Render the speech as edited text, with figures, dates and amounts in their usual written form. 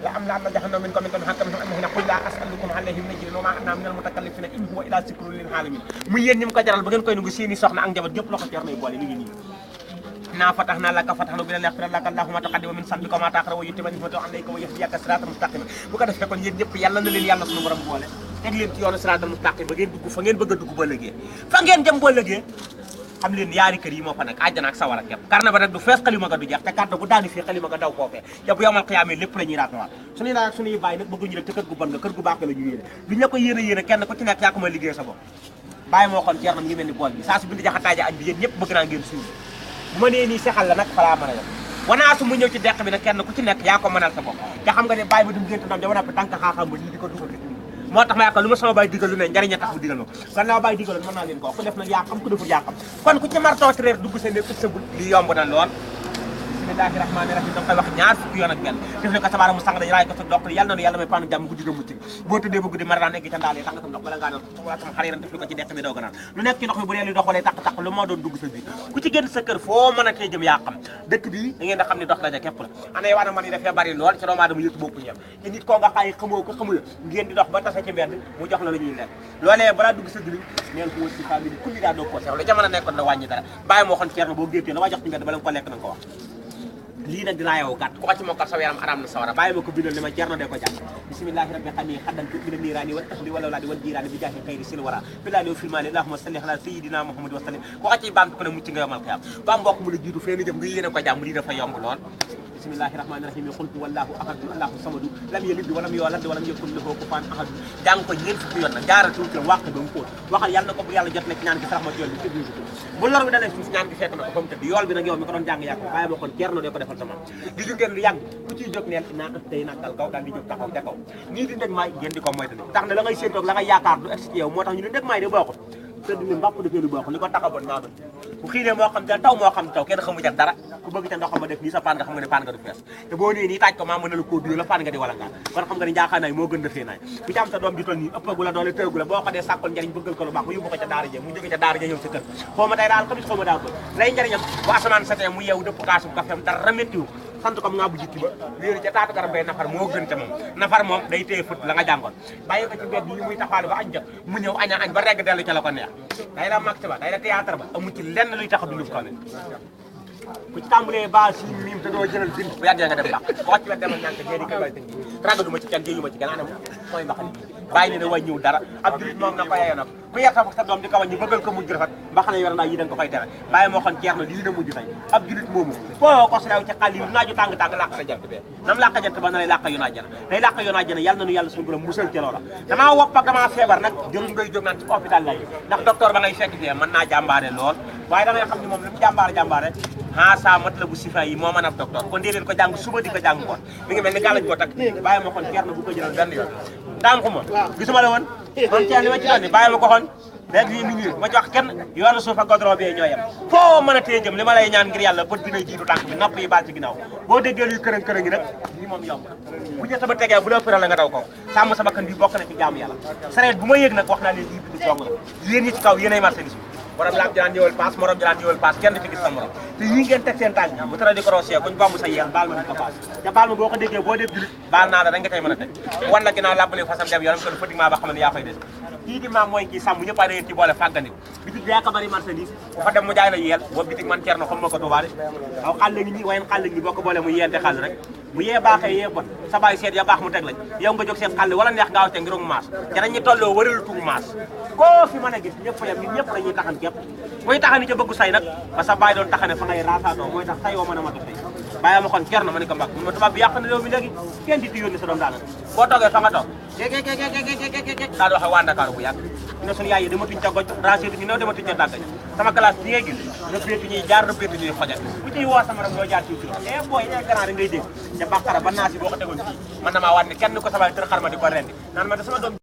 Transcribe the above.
la am la am na jahannam minkum hakam am na qul la as'alukum alayhi min ajrin wa ma ana min al mutakallifin in huwa illa zikrun lil alamin mu yéen ñi mu ko jaral ba ngeen koy nungu seeni soxna ak njaboot yëpp loxo Ceerno boole mi ngi nii naa fatahna laka fathan bi la yaghfir laka Allahu ma taqaddama min dhanbika wa ma ta'akhkhara wa yutimma ni'matahu alayka wa yahdiyaka siratan mustaqima bu ko defee kon yéen ñëpp yàlla na leen yàlla suñu borom boole teg leen ci yoonu siratan mustaqim ba ngeen dugg fa ngeen bëgg a dugg ba léegi fa ngeen jëm ba léegi xam leen yaari kër yi moo fa nekk àjjana ak sawara képp karna ba nag du fees xalima nga du jeex te karna bu daani fii xalima nga daw foofee te bu yomal xiyaamee lépp la ñuy raatawaat suñuy laaj ak suñuy bàyyi nag bëgguñu rek te kër gu bon nga kër gu baax la ñu yéene duñ la ko yéene kenn ku ci nekk yaa ko may liggéey sa bopp bàyyi moo xoon Ceerno mi ngi mel ni bool bi saa su bindi jaxataaja añ bi yéen ñëpp bëgg naa ngeen suuf bu ma nee nii sexal la nag falaa mën a yem wanaasu mu ñëw ci deq bi nag kenn ku ci nekk yaa ko mënal sa bopp te xam nga ne bàyyi ba dum génte doom jamono tànk xaaxam ba lii di ko dugal moo tax ma yaakaar lu ma sama bàyyi digal lu ne njariñ a tax mu digal ma ko gannaaw bàyyi digaloon mën naa leen ko ku def nag yaa xam ku deful yaa xam kon ku ci martoo reer dugg sa néeg sëgul lii yomb na lool bismillahi rahmani rahim da koy wax ñaar fukki yoon ak benn def ne ko sabaara mu sang dañ raay ko sa doq yàlla na yàlla may paanu jàmm guddi ga mucc boo tëddee ba guddi mara daan egg ca ndaal yi tàng sam ndox bala ngaa doon wala sama xar yaram def ko ci deq bi doo gënaan lu nekk ci ndox mi bu dee luy dox wala taq lu moo doon dugg sa biir ku ci génn sa kër foo mën a tee jëm yaa xam dëkk bi da ngeen da xam ne dox daja képp la ana yow ana man yi dafee bari lool ci doomu aadama yëpp bopp ñem te nit koo nga xaay xamoo ko xamula ngeen di dox ba tase ci mbedd mu jox la lu ñuy lekk loolee balaa dugg sa diliñ neen ko wër si famille ku li daa doo ko sew la jamono nekkoon na wàññi dara bàyyi moo xoon Ceerno boo géntee la waa jox ci mbedd bala nga ko lekk na nga ko wax lii nag dinaa yow gàtt ku ko ci mokkal sa yaram aram na sawara bàyyi ma ko bindal ne ma Ceerno de ko jàng bismillahi rabbi xani xaddan tu mina niiraani wa tahli wala wala di wal jiiraani bi jaahi xayri sil wara billahi wa filmani allahumma salli ala sayyidina muhammad wa sallim ku ko ci bant ko ne mucc nga yomal xiyam ba mbokk mu la jiitu fee ni jëm nga yéene ko jàmm lii dafa yomb lool bismillahi rahmani rahim qultu wallahu ahad allahu samadu lam yalid wa lam yulad wa lam yakul lahu kufuwan ahad jàng ko ñeent fukki yoon nag jaara tuuti la wàq ba mu fóot waxal yàlla na ko bu yàlla jot na ci ñaan gi sax ma yool bi tëdd bu lor bi dalee suuf ñaan gi fekk na ko fa mu tëdd yool bi nag yow mi ko doon jàng yàgg bàyyi ma kon Ceerno de ko defal sama di jugeen lu yàgg ku ciy jóg neel naa ëpp tey nakkal kaw daal di jóg taxaw ca kaw nii di ndeg maay ngeen di ko moytandi tax ne la ngay séentoog la ngay yaakaar du egsi ci yow moo tax ñu ne ndeg maay de baaxul tëdd ni mbàpp dafee lu baaxul li ko taxaboon maa doon bu xiinee moo xam te taw moo xam taw kenn xamu ca dara ku bëgg ca ndox ma def nii sa paan nga xam nga ne paan nga du fees te boo nee nii taaj ko maa mën na la koo duyo la paan nga di wala ngaan kon xam nga ne njaaxaanaay moo gën dafee naay ku ci am sa doom ji toll nii ëppagu la doole tëgu la boo ko dee sàkkal njariñ bëggal ko lu baax mu yóbbu ko ca daara ja mu jóge ca daara ja ñëw sa kër xaw ma tey daal xamis xaw ma daal ko lay njariñam bu asamaan setee mu yeewu dëpp kaasum kafem dara méttiwu sant ko nga bu jikki ba wéeru ca taatu garab bay nafar moo gën ca moom nafar moom day téye fët la nga jàngoon bàyyi ko ci mbedd yi muy taxaale ba añ jot mu ñëw aña añ ba regg dellu ca la ko neex day la mag ba day la théâtre ba amu ci lenn luy tax a dund ko ku ci tàmbalee ba si miim te doo jëlal bind bu yàggee nga dem ndax ko ci wet demal ñànk jeedi kay bay tënk ragaduma ci kenn jéyuma ci kenn anam mooy mbaxane bàyyi ne da way ñëw dara ab julit moom na ko yeyoo nag ku yar sa doom di ko wàññi bëggal ko mujj rafet mbaxane yor naa yi da nga ko koy tere bàyyi moo xoon Ceerno lii na mujj tey ab julit moomu foo ko sew ci xàll yi naaju tàng-tàng làq sa jant bee nam làq jant ba na lay làq yoon àjjana day làq yoon àjjana yàlla nanu yàlla suñu borom musal ci loola damaa wopp ak damaa feebar nag jërul ngay jóg naan ci hôpital lay ndax docteur ba ngay fekk fee mën naa jàmbaare lool waaye da ngay xam ne moom li mu jàmbaare sa mat la bu sifa yi moo mën ab docteur kon dee leen ko jàng suba di ko jàng ngoon mi ngi mel ni gàllañ ko takk bàyyi ma xoon Ceerno bu ko jëlal benn yoon daam xuma gisuma la woon kon Ceerno li ma ci doon ni bàyyi ma ko xoon léegi mi ngi ma ci wax kenn yoonu suuf ak godron bi ñoo yem foo mën a téye jëm li ma lay ñaan ngir yàlla bët dina jiitu tànk bi nopp yi baal ci ginnaaw boo déggee luy kërëng-kërëng yi nag lii moom yomb bu jë sama tegee bu la ëppëral la nga daw ko sàmm sa bakkan bi bokk na ci jaamu yàlla sareet bu ma yéeg nag wax naa leen lii bind song la yéen ñi ci kaw yéenay marchandise borom laam jëlaan ñëwal paas morom jëlaan ñëwal paas kenn du ci gis sa morom te yii ngeen teg seen tànk bu tara di ko roosee kuñ bambu sa yeex baal ma di ko paas te baal ma boo ko déggee boo def julit baal naa la da nga tey mën a teg wan la ginnaaw làbbali fasam dem yoonam kon pratiquement ba xam ne yaa fay des kii di maam mooy kii sàmm ñëpp a dangeen ci boole fàggandiku bitig bi yaa ko bari marchandise bu fa dem mu jaay la yeel boo bitig man Ceerno xam ma ko tubaale waaw xàll ngi nii wayen xàll ngi boo ko boole mu yeente xàll rek bu yee baaxee yee bon sa baay seet ya baax mu teg lañ yow nga jóg seen xàll wala neex gaaw te ngirum maas te nañu tolloo waralu tug maas koo fi mën a gis ñëpp yam ñun ñëpp dañuy taxan képp muy taxani ca bëggu say nag ba sa baay doon taxane fa ngay raasaatoo mooy tax say woo mën a matu say bàyyi ma xoon Ceerno ma ne ko mbag mun ma tubaab bi yàq na réew mi léegi kenn di ti yónni sa doom daanaka boo toogee fa nga toog daal di waxe waa Ndakaaru bu yàgg ne suñu yaay yi dematuñ ca goj raseetu ñu new dematuñ ca dàggañ sama classe bi ngay gis rëbbeetu ñuy jaar rëbbeetu ñuy xojat bu ciy woo sama ram doo jaar ci kilo booy grand ngay dégg ca bàqara ba naasi boo ko tegoon fii man na maa waat ne kenn ko sama tër xar ma di ko rendi naan ma da sama doom